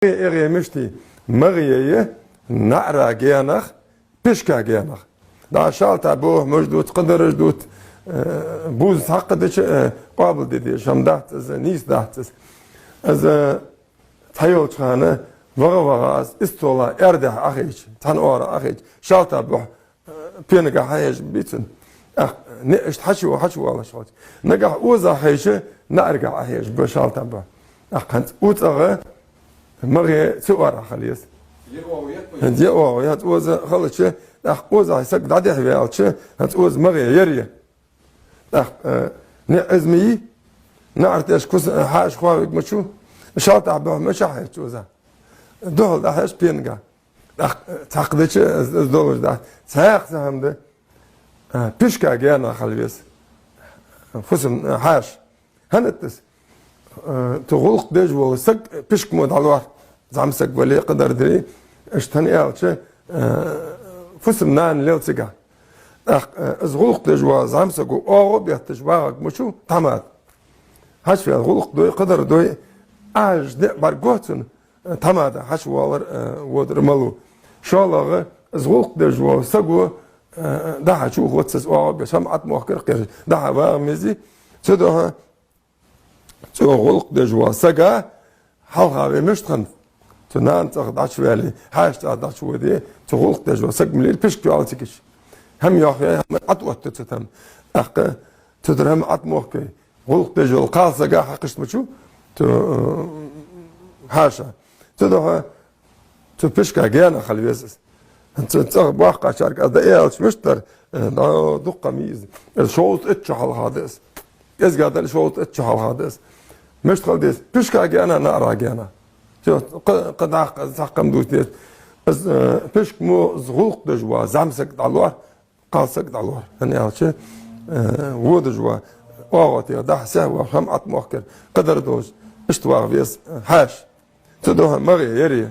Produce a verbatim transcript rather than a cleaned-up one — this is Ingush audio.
эгӀе мишта я? МагӀе я наӀара гаьнах, пишка гаьнах. ДӀа шалта бохьа маж дут, кхыдараш дут, э, буза цхьаккха дича, э, къоабалде дезаш хӀама дац из, нийса дац из. Из цхьайолча хана ваха-ваха аз истола аьрдехьа Ӏохайча, цхьан оагӀора Ӏохайча, шалта бохьа, э, пенага хьахьежа бий цунна. ТӀаккха ниӀ иштта хьачу, хьачувоалаш хилча. Нагахьа оза хьайча, наӀарга Ӏохьежа ба шалта бохьа. ТӀаккха хӀанз укх цӀагӀа МагӀе цу оагӀорахьа хила еза. Е оагӀув я, хӀанз е оагӀув я, хӀанз оза хилча, тӀаккха оза хьай саг дӀадехьаваьлча, хӀанз оза МагӀе яр я. ТӀаккха, э, ниӀ из ма йий, наӀара тӀехьашка фусам, э, хьаьша хоавиг ма чу, шалта бохьа мичахьа хьаьжча оза. Духьал дӀахьежа пенага. ТӀаккха, э, цхьаккха дича, из, из долаш дац. Цхьаькха цхьа хӀама да, э, пишка гаьнах хила веза. Фусам, э, хьаьша. ХӀана аьлча, э, цу гӀулакх деш вола саг пишка мо дӀалоархӀ, зӀамсаг вале, кхыдар дале, иштта хӀана аьлча, э, фусам-нана лел цига. ТӀаккха, э, из гӀулакх деш вола зӀамсаго оагӀув бетташ вагӀаргва ма чу тхьамада. Хьачувена гӀулакх дой, кхыдар дой, Ӏохьежача ниӀ бӀаргагу цунна, э, тхьамада хьачувалар, э, водар малав. ШоллагӀа, из гӀулакх деш вола саго, э, дӀа-хьа чу хӀоццаз оагӀув беш, хӀама ӀотӀамохкар кхераш, дӀа-хьа вагӀа ма везий. Цудухьа цу гӀулакх деш вола сага хьалха вай мишта хиннад, цу нана цӀагӀа дӀачуваьле, хьаьша цӀагӀа дӀачуводе, цу гӀулакх деш вола саг ма лелий пишка йоалае цига. ХӀама йоахаве, хӀама ӀотӀаоттаде цу тӀа. ТӀаккха цу тӀара хӀама ӀотӀамохкавой, гӀулакх деш вола кхалсага хьакхийтта ма чу цу, э, хьаьша. Цудухьа цу пишка гаьнах хила веза из. Цу цӀагӀа боккхагӀчарга аз дӀааьлча мишта дар, э, дӀа дукха ма йий из. Из шовзткъа итт шу хьалха да из. КӀезига дале, шовзткъа итт шу хьалха да из. Мишта хила деза? Пишка гаьна, наӀара гаьна. Цу кхы, кхы дӀахо цхьаккха хӀама дувца деза. Из, э, пишка мо из гӀулакх деш вола зӀамсаг дӀалоархӀ, кхалсаг дӀалоархӀ. ХӀана аьлча, э, водаш вола оагӀув тӀера дӀа-хьа сехьавоалаш, хӀама ӀотӀамохкар, кхыдар долаш, иштта вагӀа веза, э, хьаьша. Цудухьа МагӀе яр я.